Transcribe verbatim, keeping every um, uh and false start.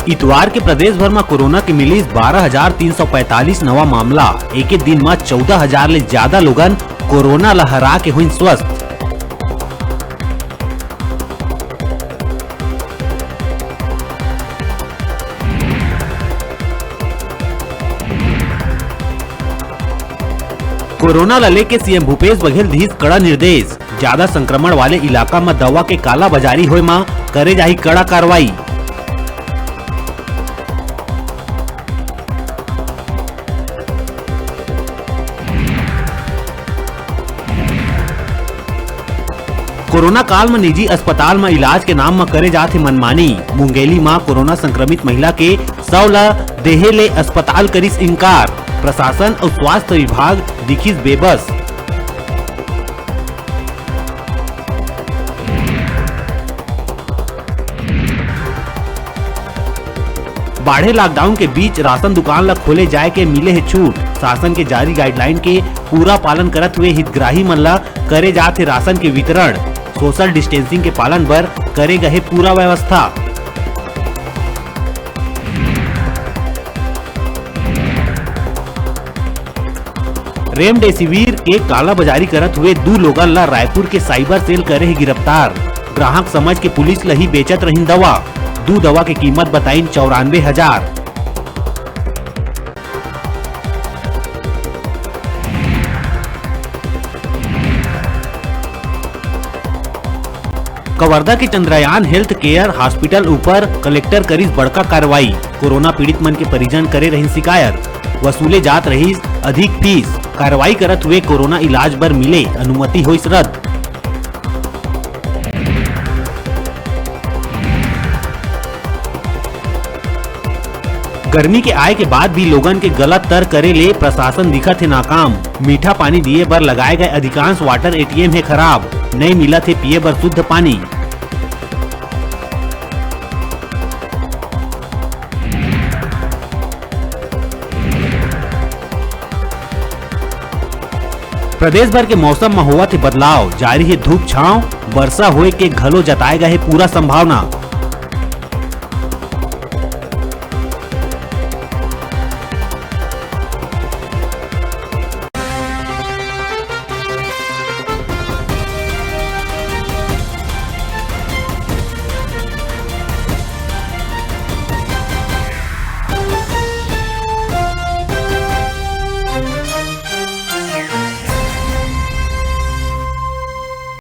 इतवार के प्रदेश भर म कोरोना के मिलिस बारह हजार तीन सौ पैंतालीस नवा मामला। एके दिन म चौदह हजार ले ज्यादा लोगन कोरोना ल हरा के होइन स्वस्थ। कोरोना ल लेके सीएम भूपेश बघेल दिस कड़ा निर्देश। ज्यादा संक्रमण वाले इलाका म दवा के कालाबाजारी होय म करे जाही कड़ा कार्रवाई। कोरोना काल म निजी अस्पताल म इलाज के नाम म करे जात हे मनमानी। मुंगेली म कोरोना संक्रमित महिला के शव ल देहे ले अस्पताल करिस इनकार। प्रशासन अउ स्वास्थ्य विभाग दिखिस बेबस। बाढ़े लॉकडाउन के बीच राशन दुकान ल खोले जाय के मिले हे छूट। शासन के जारी गाइडलाइन के पूरा पालन करत हुए हितग्राही मन ल करे जात हे राशन के वितरण। सोशल डिस्टेंसिंग के पालन बर करे गए पूरा व्यवस्था। रेमडेसिविर के कालाबाजारी करत हुए दू लोगन ला रायपुर के साइबर सेल करे हे गिरफ्तार। ग्राहक समझ के पुलिस ल ही बेचत रहिन दवा। दू दवा के कीमत बताइन चौरानवे हजार। कवर्धा के चंद्रयान हेल्थ केयर हॉस्पिटल ऊपर कलेक्टर करिस बड़का कार्रवाई। कोरोना पीड़ित मन के परिजन करे रहिन शिकायत, वसूले जात रहिस अधिक फीस। कार्रवाई करत हुए कोरोना इलाज बर मिले अनुमति होइस रद्द। गर्मी के आय के बाद भी लोगन के गलत तर्क करे ले प्रशासन दिखत हे नाकाम। मीठा पानी दिए बर लगाए गए अधिकांश वाटर एटीएम हे खराब, नई मिलत हे पिए बर शुद्ध पानी। प्रदेश भर के मौसम म होवत हे बदलाव, जारी हे धूप छांव, वर्षा होए के घलो जताए गए हे पूरा संभावना।